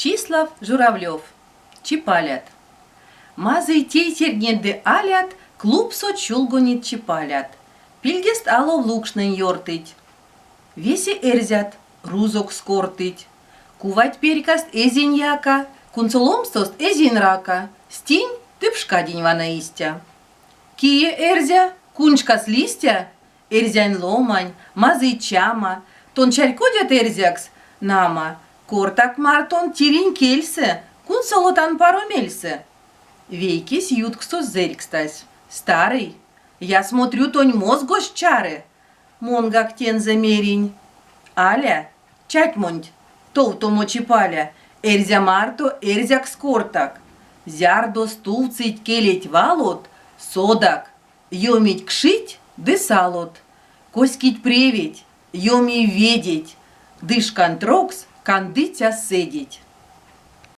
Числав Журавлев. Чипалят. Мазый тейтертне ды алят клубсо чулгонить чипалят. Пильгест алов лукшнэнь ёртыть. Весе эрзят рузокс кортыть. Кувать перькаст эзинь яка, кунсоломстост эзинь рака, стинь ды пшкадинь вана истя. Кие эрзя, куншкас листя? Эрзянь ломань, мазый чама, тон чарькодят эрзякс, нама, кортак мартон тиринь кельсэ, кунсолотан паро мельсэ. Вейкесь ютксо зэрькстась. Старый, я смотрю, тонь мозгось чары. Монгак тензэ меринь. Аля, чатьмонть, товтомо чипаля, эрзя марто эрзякс кортак. Зярдо стувтсыть келеть валот, содак, ёмить кшить ды салот. Коськить преветь, ёми ведеть, ды шкань трокс кандыця седеть.